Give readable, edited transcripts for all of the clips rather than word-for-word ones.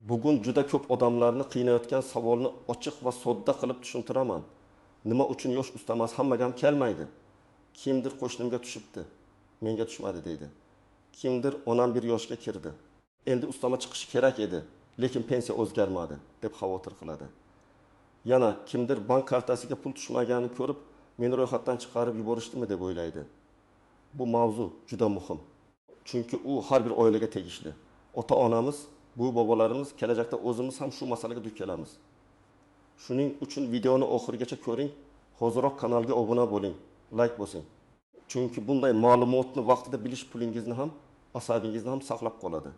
Bugun juda ko'p odamlarni qiynayotgan savolni ochiq va sodda qilib tushuntiraman. Nima uchun yosh ustamasi hammaga ham kelmaydi? Kimdir qo'shnimga tushibdi, menga tushmadi deydi. Kimdir onam bir yoshga kirdi, endi ustama chiqishi kerak edi, lekin pensiya o'zgarmadi deb xavotir qiladi. Yana kimdir bank kartasiga pul tushmaganini ko'rib, meni ro'yxatdan chiqarib yuborishdimi deb o'ylaydi. Bu mavzu juda muhim. Chunki u har bir oilaga tegishli. Ota-onamiz, buvi bobolarimiz, kelajakda o'zimiz ham shu masalaga duch kelamiz. Shuning uchun videoni oxirigacha ko'ring, hoziroq kanalga obuna bo'ling, like bosing. Chunki bunday ma'lumotni vaqtida bilish pulingizni ham, asabingizni ham saqlab qoladi.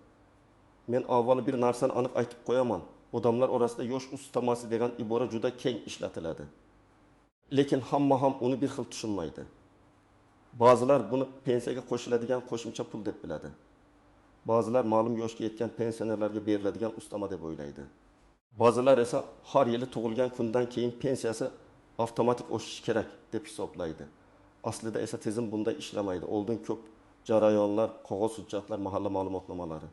Men avvalo bir narsani aniq aytib qo'yaman. Odamlar orasida yosh ustamasi degan ibora juda keng ishlatiladi. Lekin hamma ham uni bir xil tushunmaydi. Ba'zilar buni pensiyaga qo'shiladigan qo'shimcha pul deb biladi. Ba'zilar ma'lum yoshga yetgan pensionerlarga beriladigan ustama deb o'ylaydi. Ba'zilar esa har yili tug'ilgan kundan keyin pensiyasi avtomatik oshishi kerak deb hisoblaydi. Aslida esa tizim bunday ishlamaydi. Oldin ko'p jarayonlar, qog'oz hujjatlar, mahalla ma'lumotnomalari,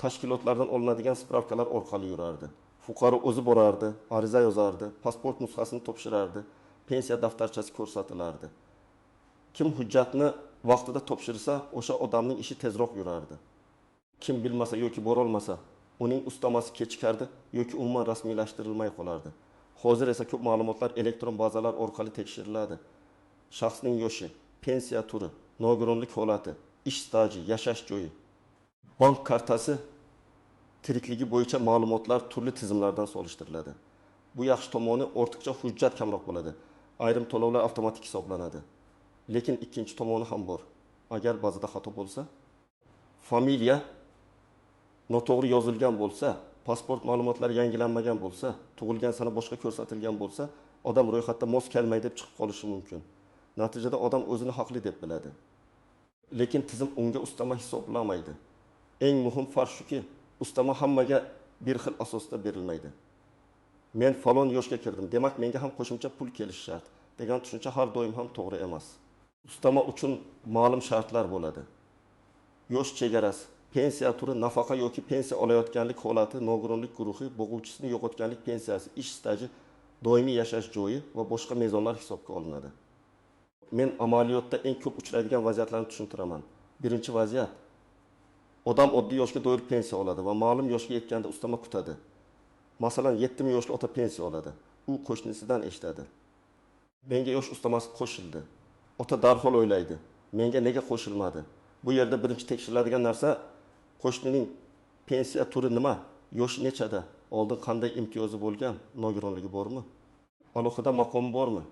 tashkilotlardan olinadigan spravkalar orqali yurardi. Fuqaro o'zi borardi, ariza yozardi, pasport nusxasini topshirardi, pensiya daftarchasi ko'rsatilardi. Kim hujjatni vaqtida topshirsa, o'sha odamning ishi tezroq yurardi. Kim bilmasa yoki borolmasa, uning ustamasi kechikardi yoki umuman rasmiylashtirilmay qolardi. Hozir esa ko'p ma'lumotlar elektron bazalar orqali tekshiriladi. Shaxsning yoshi, pensiya turi, nogironlik holati, ish staji, yashash joyi, bank kartasi tirikligi bo'yicha ma'lumotlar turli tizimlardan solishtiriladi. Bu yaxshi tomoni, ortiqcha hujjat kamroq bo'ladi. Ayrim to'lovlar avtomatik hisoblanadi. Lekin ikkinchi tomoni ham bor. Agar ba'zida xato bo'lsa, familiya noto'g'ri yozilgan bo'lsa, pasport ma'lumotlari yangilanmagan bo'lsa, tug'ilgan sana boshqa ko'rsatilgan bo'lsa, odam ro'yxatda mos kelmaydi deb chiqib qolishi mumkin. Natijada odam o'zini haqli deb biladi. Lekin tizim unga ustama hisoblamaydi. Eng muhim farq shuki, ustama hammaga bir xil asosda berilmaydi. Men falon yoshga kirdim, demak menga ham qo'shimcha pul kelishi shart degan tushuncha har doim ham to'g'ri emas. Ustama uchun ma'lum shartlar bo'ladi. Yosh chegarasi, pensiya turi, nafaqa yoki pensiya olayotganlik holati, nogironlik guruhi, bo'g'uvchisini yo'qotganlik pensiyasi, ish staji, doimiy yashash joyi va boshqa mezonlar hisobga olinadi. Men amaliyotda eng ko'p uchraydigan vaziyatlarni tushuntiraman. Birinchi vaziyat: odam oddiy yoshga doir pensiya oladi va ma'lum yoshga yetganda ustama kutadi. Masalan, 70 yoshli ota pensiya oladi. U qo'shnisidan eshitadi. Menga yosh ustamasi qo'shildi. Ota darhol o'ylaydi, menga nega qo'shilmadi? Bu yerda birinchi tekshiriladigan narsa qo'shnining pensiya turi nima, yoshi nechada, oldin qanday imtiyozi bo'lgan, nogironligi bormi, alohida maqomi bormi?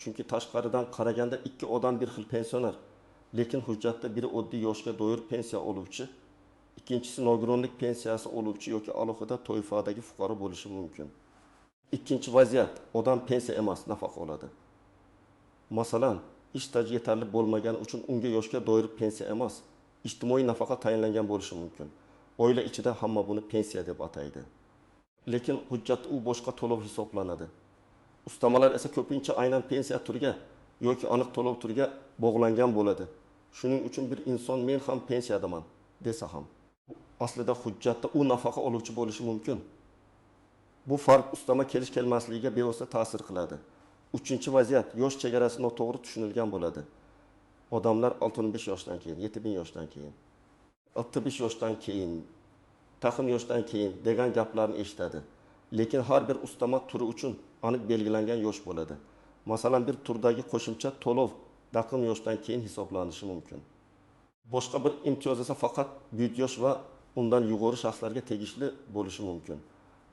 Chunki tashqaridan qaraganda ikki odam bir xil pensioner, lekin hujjatda biri oddiy yoshga doir pensiya oluvchi, ikkinchisi nogironlik pensiyasi oluvchi yoki alohida toifadagi fuqaro bo'lishi mumkin. Ikkinchi vaziyat: odam pensiya emas, nafaqa oladi. Masalan, ish staji yetarli bo'lmagani uchun unga yoshga doir pensiya emas, ijtimoiy nafaqa tayinlangan bo'lishi mumkin. Oila ichida hamma buni pensiya deb ataydi. Lekin hujjatda u boshqa to'lov hisoblanadi. Ustamalar esa ko'pincha aynan pensiya turiga yoki aniq to'lov turiga bog'langan bo'ladi. Shuning uchun bir inson men ham pensiyadaman desa ham, aslida hujjatda u nafaqa oluvchi bo'lishi mumkin. Bu farq ustama kelish kelmasligiga bevosita ta'sir qiladi. Uchinchi vaziyat: yosh chegarasi noto'g'ri tushunilgan bo'ladi. Odamlar 65 yoshdan keyin, 70 yoshdan keyin, 65 yoshdan keyin, taqim yoshdan keyin degan gaplarni eshitadi. Lekin har bir ustama turi uchun aniq belgilangan yosh bo'ladi. Masalan, bir turdagi qo'shimcha to'lov taqim yoshdan keyin hisoblanishi mumkin. Boshqa bir imtiyoz esa faqat buyuk yosh va undan yuqori shaxslarga tegishli bo'lishi mumkin.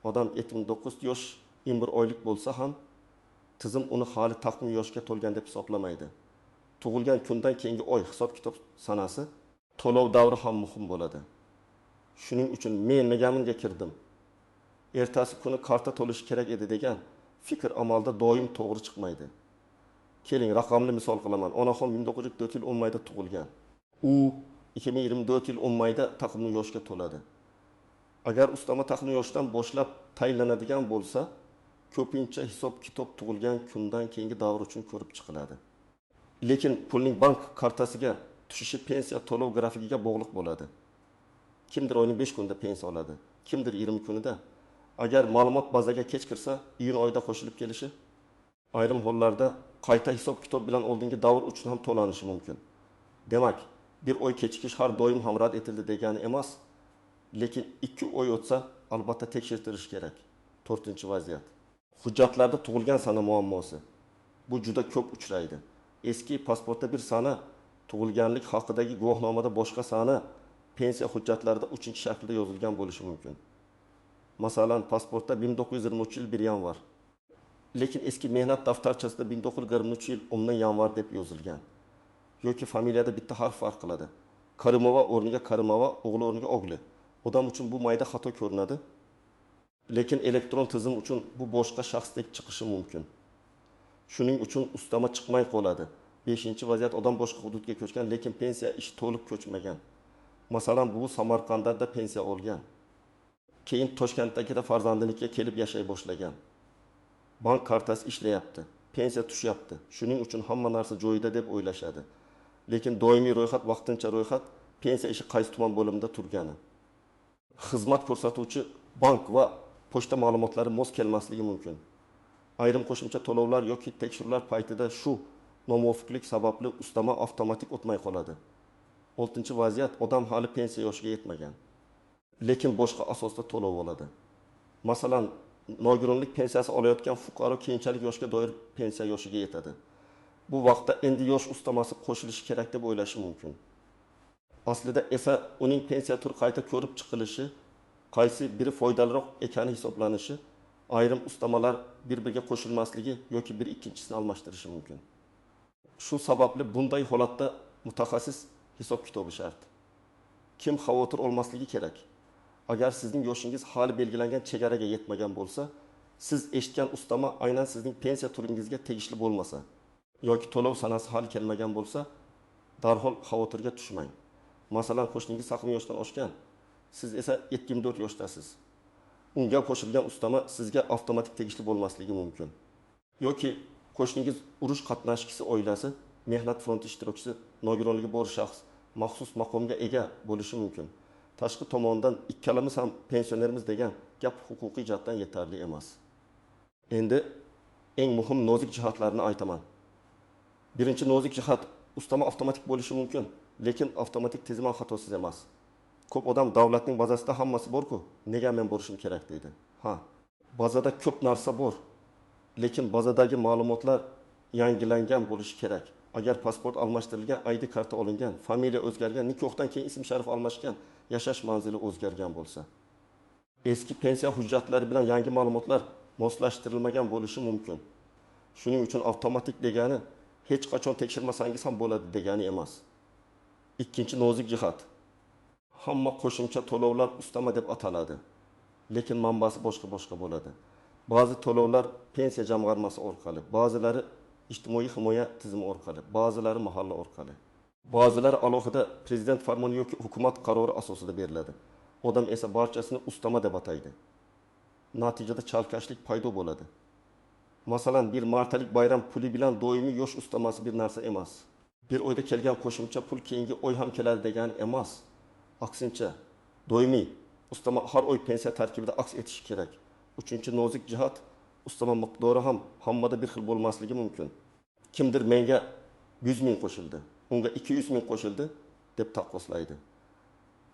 Odam 79 yosh 21 oylik bo'lsa ham tizim uni hali taqim yoshga to'lgan deb hisoblamaydi. Tug'ilgan kundan keyingi oy hisob-kitob sanasi, to'lov davri ham muhim bo'ladi. Shuning uchun men negaminga kirdim, ertasi kuni karta to'lishi kerak edi degan fikr amalda doim to'g'ri chiqmaydi. Keling, raqamli misol qilaman. Onaxon 1944 yil 10 mayda tug'ilgan. U 2024 yil 10 mayda taqimli yoshga to'ladi. Agar ustama taqimli yoshdan boshlab tayinlanadigan bo'lsa, ko'pincha hisob-kitob tug'ilgan kundan keyingi davr uchun ko'rib chiqiladi. Lekin pulning bank kartasiga tushishi pensiya to'lov grafikiga bog'liq bo'ladi. Kimdir oyning 5 kunda pensiya oladi, kimdir 20 kunida. Agar ma'lumot bazaga kech kirsa, iyun oyida qo'shilib kelishi, ayrim hollarda qayta hisob-kitob bilan oldingi davr uchun ham to'lanishi mumkin. Demak, bir oy kechikish har doim ham rad etildi degani emas, lekin 2 oy o'tsa albatta tekshirtirish kerak. To'rtinchi vaziyat. Hujjatlarda tug'ilgan sana muammosi. Bu juda ko'p uchraydi. Eski pasportda bir sana, tug'ilganlik haqidagi guvohnomada boshqa sana, pensiya hujjatlarida 3-chi shaklda yozilgan bo'lishi mumkin. Masalan, pasportda 1923 yil 1 yanvar. Lekin eski mehnat daftarchasida 1923 yil 10 yanvar deb yozilgan. Yoki familiyada bitta harf farq qiladi. Karimova o'rniga Karimova, o'g'li o'rniga o'g'li. Odam uchun bu mayda xato ko'rinadi. Lekin elektron tizim uchun bu boshqa shaxsdek chiqishi mumkin. Shuning uchun ustama chiqmay qoladi. 5-vaziyat, odam boshqa hududga ko'chgan, lekin pensiya ishi to'liq ko'chmagan. Masalan, bu Samarqandda pensiya olgan. Keyin Toshkentdagida farzandinikiga kelib yashay boshlagan. Bank kartasi ishlayapti, pensiya tushyapti. Shuning uchun hamma narsa joyida deb o'ylashadi. Lekin doimiy ro'yxat, vaqtincha ro'yxat, pensiya ishi qaysi tuman bo'limida turgani. Xizmat ko'rsatuvchi bank va pochta ma'lumotlari mos kelmasligi mumkin. Ayrim qo'shimcha to'lovlar yoki tekshiruvlar paytida shu nomuvofiqlik sababli ustama avtomatik o'tmay qoladi. 6-vaziyat, odam hali pensiya yoshiga yetmagan, lekin boshqa asosda to'lov oladi. Masalan, nogironlik pensiyasi olayotgan fuqaro keyinchalik yoshga doir pensiya yoshiga yetadi. Bu vaqtda endi yosh ustamasi qo'shilishi kerak deb o'ylashi mumkin. Aslida esa uning pensiya turi qayta ko'rib chiqilishi, qaysi biri foydaliroq ekani hisoblanishi, ayrim ustamalar bir-biriga qo'shilmasligi yoki bir ikkinchisini almashtirishi mumkin. Shu sababli bunday holatda mutaxassis hisob-kitobi shart. Kim xavotir olmasligi kerak? Agar sizning yoshingiz hali belgilangan chegaraga yetmagan bo'lsa, siz eshitgan ustama aynan sizning pensiya turingizga tegishli bo'lmasa yoki to'lov sanasi hali kelmagan bo'lsa, darhol xavotirga tushmang. Masalan, qo'shningiz 80 yoshdan oshgan, siz esa 74 yoshdasiz. Unga qo'shilgan ustama sizga avtomatik tegishli bo'lmasligi mumkin. Yoki qo'shningiz urush qatnashchisi oilasi, mehnat fronti ishtirokchisi, nogironligi bor shaxs, maxsus maqomga ega bo'lishi mumkin. Tashqi tomondan ikkalamiz ham pensionermiz degan gap huquqiy jihatdan yetarli emas. Endi eng muhim nozik jihatlarni aytaman. Birinchi nozik jihat, ustama avtomatik bo'lishi mumkin, lekin avtomatik tizim ham xatosiz emas. Ko'p odam davlatning bazasida hammasi bor-ku, nega men borishim kerak deydi. Ha, bazada ko'p narsa bor, lekin bazadagi ma'lumotlar yangilangan bo'lishi kerak. Agar pasport almashtirilgan, ID karta olingan, familiya o'zgargan, nikohdan keyin ism sharif almashgan, yashash manzili o'zgargan bo'lsa, eski pensiya hujjatlari bilan yangi ma'lumotlar moslashtirilmagan bo'lishi mumkin. Shuning uchun avtomatik degani hech qachon tekshirmasangiz ham bo'ladi degani emas. Ikkinchi nozik jihat. Hamma qo'shimcha to'lovlar ustama deb ataladi, lekin manbasi boshqa-boshqa bo'ladi. Ba'zi to'lovlar pensiya jamg'armasi orqali, ba'zilari ijtimoiy himoya tizimi orqali, ba'zilari mahalla orqali. Ba'zilari alohida prezident farmoni yoki hukumat qarori asosida beriladi. Odam esa barchasini ustama deb ataydi. Natijada chalkashlik paydo bo'ladi. Masalan, bir martalik bayram puli bilan doimiy yosh ustamasi bir narsa emas. Bir oyda kelgan qo'shimcha pul keyingi oy ham keladi degani emas. Aksincha, doimiy ustama har oy pensiya tarkibida aks etishi kerak. Uchinchi nozik jihat, ustama miqdori ham hammada bir xil bo'lmasligi mumkin. Kimdir menga 100 ming qo'shildi, unga 200 ming qo'shildi deb taqqoslaydi.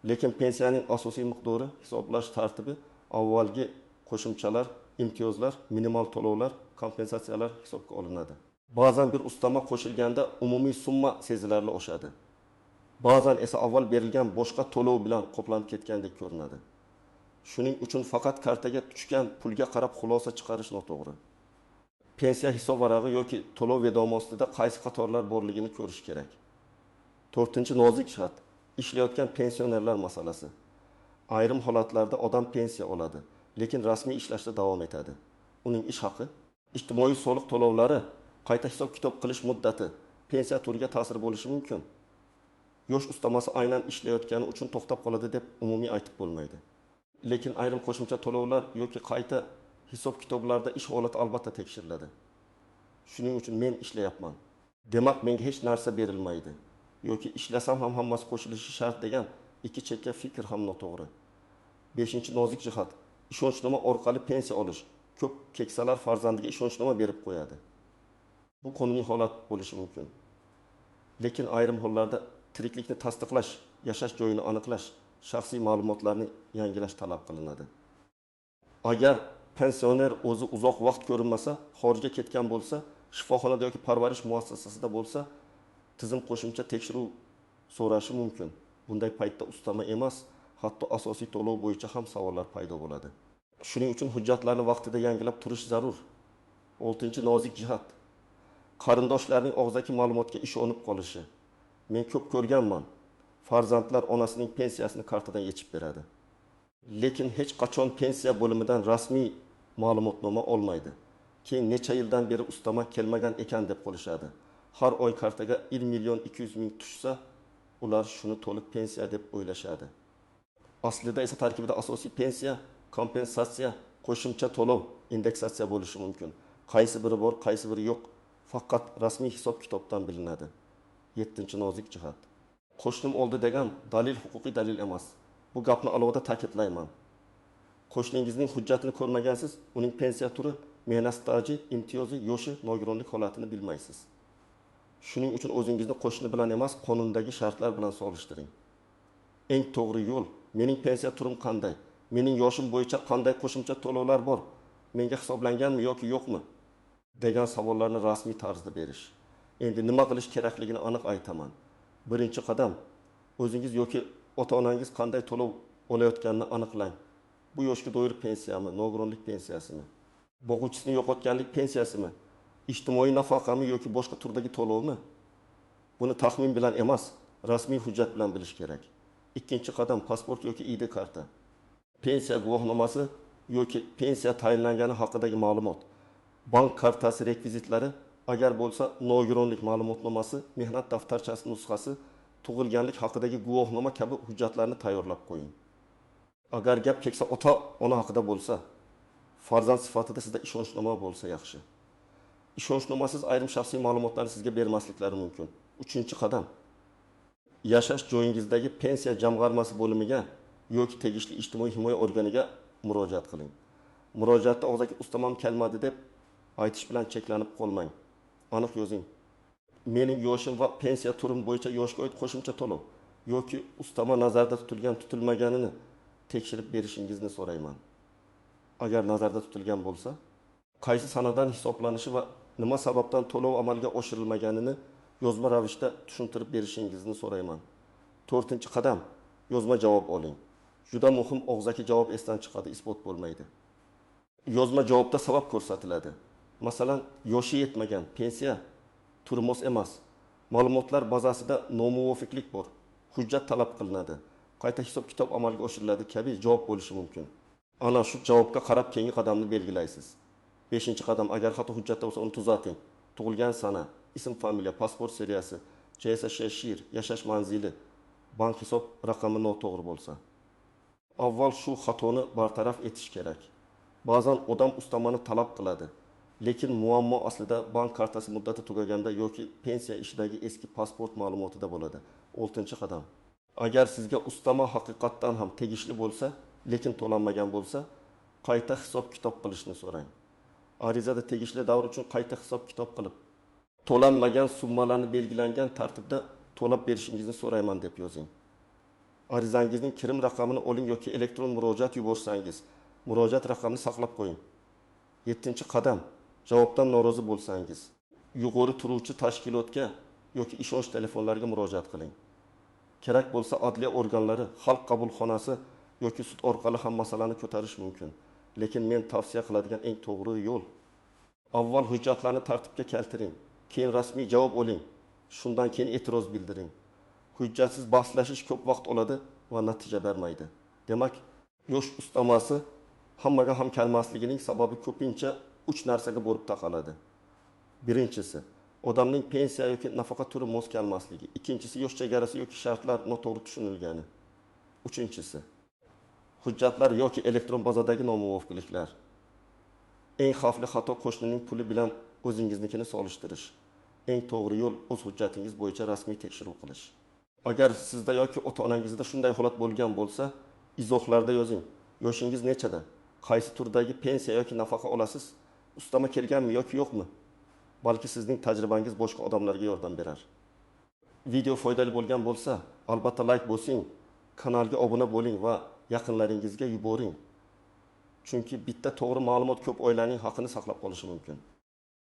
Lekin pensiyaning asosiy miqdori, hisoblash tartibi, avvalgi qo'shimchalar, imtiyozlar, minimal to'lovlar, kompensatsiyalar hisobga olinadi. Ba'zan bir ustama qo'shilganda umumiy summa sezilarli oshadi. Ba'zan esa avval berilgan boshqa to'lov bilan qoplanib ketgandek ko'rinadi. Shuning uchun faqat kartaga tushgan pulga qarab xulosa chiqarish noto'g'ri. Pensiya hisob varag'i yoki to'lov vedomostida qaysi qatorlar borligini ko'rish kerak. To'rtinchi nozik jihat, ishlayotgan pensionerlar masalasi. Ayrim holatlarda odam pensiya oladi, lekin rasmiy ishlashda davom etadi. Uning ish haqi, ijtimoiy soliq to'lovlari, qayta hisob-kitob qilish muddati pensiya turiga ta'sir bo'lishi mumkin. Yosh ustamasi aynan ishlayotgani uchun to'xtab qoladi deb umumiy aytib bo'lmaydi. Lekin ayrim qo'shimcha to'lovlar yoki qayta hisob-kitoblarda ish holati albatta tekshiriladi. Shuning uchun men ishlayapman, demak menga hech narsa berilmaydi yoki ishlasam ham hammasi qo'shilishi shart degan ikki chekka fikr ham noto'g'ri. Beshinchi nozik jihat: ishonchnoma orqali pensiya olish. Ko'p keksalar farzandiga ishonchnoma berib qo'yadi. Bu qonuniy holat bo'lishi mumkin. Lekin ayrim hollarda tiriklikni tasdiqlash, yashash joyini aniqlash, shaxsiy ma'lumotlarni yangilash talab qilinadi. Agar pensioner o'zi uzoq vaqt ko'rinmasa, xorijga ketgan bo'lsa, shifoxonada yoki parvarish muassasasida bo'lsa, tizim qo'shimcha tekshiruv so'rashi mumkin. Bunday paytda ustama emas, hatto asosiy to'lov bo'yicha ham savollar paydo bo'ladi. Shuning uchun hujjatlarni vaqtida yangilab turish zarur. Oltinchi nozik jihat: qarindoshlarning og'zaki ma'lumotga ishonib qolishi. Men ko'p ko'rganman, farzandlar onasining pensiyasini kartadan yechib beradi. Lekin hech qachon pensiya bo'limidan rasmiy ma'lumotnoma olmaydi. Keyin necha yildan beri ustama kelmagan ekan deb qolishadi. Har oy kartaga 1 200 000 tushsa, ular shuni to'liq pensiya deb o'ylashadi. Aslida esa tarkibida asosiy pensiya, kompensatsiya, qo'shimcha to'lov, indeksatsiya bo'lishi mumkin. Qaysi biri bor, qaysi biri yo'q, faqat rasmiy hisob-kitobdan bilinadi. Yettinchi nozik jihat: qo'shnim oldi degan dalil huquqiy dalil emas. Bu gapni alohida ta'kidlayman. Qo'shningizning hujjatini ko'rmagansiz, uning pensiya turi, mehnat staji, imtiyozi, yoshi, nogironlik holatini bilmaysiz. Shuning uchun o'zingizni qo'shni bilan emas, qonundagi shartlar bilan solishtiring. Eng to'g'ri yo'l: mening pensiya turim qanday? Mening yoshim bo'yicha qanday qo'shimcha to'lovlar bor? Menga hisoblanganmi yoki yo'qmi? Degan savollarni rasmiy tarzda berish. Endi nima qilish kerakligini aniq aytaman. Birinchi qadam: o'zingiz yoki ota-onangiz qanday to'lov olayotganini aniqlang. Bu yoshga doir pensiyami, nogironlik pensiyasimi, boquvchisini yo'qotganlik pensiyasimi, ijtimoiy nafaqami yoki boshqa turdagi to'lovmi? Buni taxmin bilan emas, rasmiy hujjat bilan bilish kerak. Ikkinchi qadam: pasport yoki ID karta. Pensiya guvohnomasi yoki pensiya tayinlangani haqidagi ma'lumot. Bank kartasi rekvizitlari, agar bo'lsa nogironlik ma'lumotnomasi, mehnat daftarchasi nusxasi, tug'ilganlik haqidagi guvohnoma kabi hujjatlarni tayyorlab qo'ying. Agar gap keksa ota-ona haqida bo'lsa, farzand sifatida sizda ishonchnoma bo'lsa yaxshi. Ishonchnomasiz ayrim shaxsiy ma'lumotlarni sizga bermasliklari mumkin. Uchinchi qadam: yashash joyingizdagi pensiya jamg'armasi bo'limiga yoki tegishli ijtimoiy himoya organiga murojaat qiling. Murojaatda og'zaki ustamam kelmadi deb aytish bilan cheklanib qolmang. Aniq yozing: mening yoshim va pensiya turim bo'yicha yoshga oid qo'shimcha to'lov yoki ustama nazarda tutilgan tutilmaganini tekshirib berishingizni so'rayman. Agar nazarda tutilgan bo'lsa, qaysi sanadan hisoblanishi va nima sababdan to'lov amalga oshirilmaganini yozma ravishda tushuntirib berishingizni so'rayman. To'rtinchi qadam: yozma javob oling. Juda muhim, og'zaki javob esdan chiqadi, isbot bo'lmaydi. Yozma javobda sabab ko'rsatiladi. Masalan, yoshi yetmagan, pensiya turi mos emas, ma'lumotlar bazasida nomuvofiqlik bor, hujjat talab qilinadi, qayta hisob-kitob amalga oshiriladi kabi javob bo'lishi mumkin. Ana shu javobga qarab keyingi qadamni belgilaysiz. Beshinchi qadam: agar xato hujjatda bo'lsa, uni tuzating. Tug'ilgan sana, ism, familiya, pasport seriyasi, CSSH shir, yashash manzili, bank hisob raqami noto'g'ri bo'lsa, avval shu xatoni bartaraf etish kerak. Ba'zan odam ustamani talab qiladi, lekin muammo aslida bank kartasi muddati tugaganda yoki pensiya ishidagi eski pasport ma'lumotida bo'ladi. Oltinchi qadam: agar sizga ustama haqiqatdan ham tegishli bo'lsa, lekin to'lanmagan bo'lsa, qayta hisob-kitob qilishni so'rang. Arizada tegishli davr uchun qayta hisob-kitob qilib, to'lanmagan summalarni belgilangan tartibda to'lab berishingizni so'rayman deb yozing. Arizangizning kirim raqamini oling yoki elektron murojaat yuborsangiz, murojaat raqamini saqlab qo'ying. Yettinchi qadam: javobdan norozi bo'lsangiz, yuqori turuvchi tashkilotga yoki ishonch telefonlariga murojaat qiling. Kerak bo'lsa adliya organlari, xalq qabulxonasi yoki sud orqali ham masalani ko'tarish mumkin. Lekin men tavsiya qiladigan eng to'g'ri yo'l: avval hujjatlarni tartibga keltiring, keyin rasmiy javob oling, shundan keyin e'tiroz bildiring. Hujjatsiz bahslashish ko'p vaqt oladi va natija bermaydi. Demak, yosh ustamasi hammaga ham kelmasligining sababi ko'pincha 3 narsaga borib taqaladi. Birinchisi, odamning pensiya yoki nafaqa turi mos kelmasligi. Ikkinchisi, yosh chegarasi yoki shartlar noto'g'ri tushunilgani. Uchinchisi, hujjatlar yoki elektron bazadagi nomuvofiqliklar. Eng xavfli xato qo'shnining puli bilan o'zingiznikini solishtirish. Eng to'g'ri yo'l o'z hujjatingiz bo'yicha rasmiy tekshiruv qilish. Agar sizda yoki ota-onangizda shunday holat bo'lgan bo'lsa, izohlarda yozing. Yoshingiz nechada? Qaysi turdagi pensiya yoki nafaqa olasiz? Ustama kelganmi yoki yo'qmi? Balki sizning tajribangiz boshqa odamlarga yordam berar. Video foydali bo'lgan bo'lsa, albatta layk bosing, kanalga obuna bo'ling va yaqinlaringizga yuboring. Chunki bitta to'g'ri ma'lumot ko'p oilaning haqini saqlab qolishi mumkin.